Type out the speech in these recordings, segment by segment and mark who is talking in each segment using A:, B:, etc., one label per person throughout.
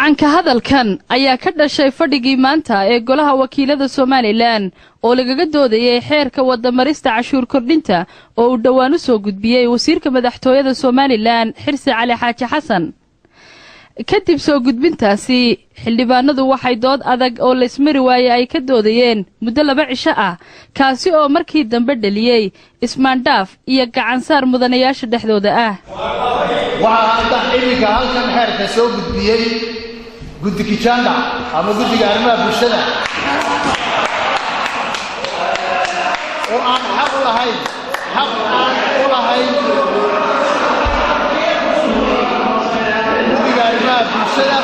A: Gacanka hadalkan ayaa ka dhashay fadhigii maanta ee Golaha Wakiilada Somaliland oo lagaga doodayay xeerka wadamarista cashuur kordhinta oo uu dhowaan u soo gudbiyey wasiirka madaxtooyada Somaliland, Xirsi Cali Xaaji Xasan. Kadib soo gudbintaasi, xildhibaanadu waxay dood adag oo laysmari waayey ay ka doodayeen muddo 2 cisho ah, kaasi oo markii dambe dhaliyey ismaandhaaf iyo gacansaar mudanayaasha dhexdooda ah.
B: Waxaa hadda iminka halkan xeerka soo gudbiyey guddi kijanda ama guddiga arrimaha bulshada oo aan xaq u lahayn, xaq aan u lahayn guddiga arrimaha bulshada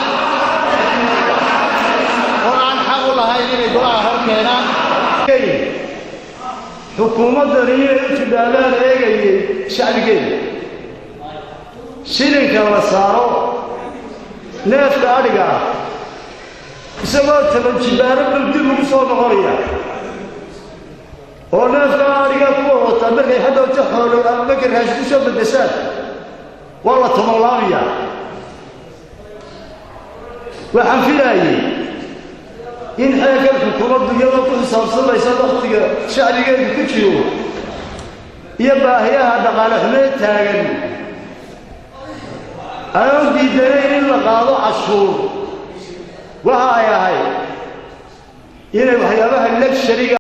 B: oo aan xaq u lahayn inay golaha hor keenaan.
C: Xukuumaddani inay u tidhaahdaan eegayay shacbigeeda, shilinka la saaro neefka adhiga ah isagoo 10 jibaaro bal dib ugu soo noqonaya, oo neefka adhiga kuwa wataa markay hadhowta xoolo ama markay raashin ku soo beddeshaan waa la tobanlaabaya. Waxaan filaayey in xeerkan xukuumaddu, iyadoo ku xisaabsamaysa wakhtiga shacbigeedu ku jiro iyo baahiyaha dhaqaale xumeed taagan, aanan diidanayn in la qaado cashuur, waxa ay ahayd inay waxyaabaha luxury-ga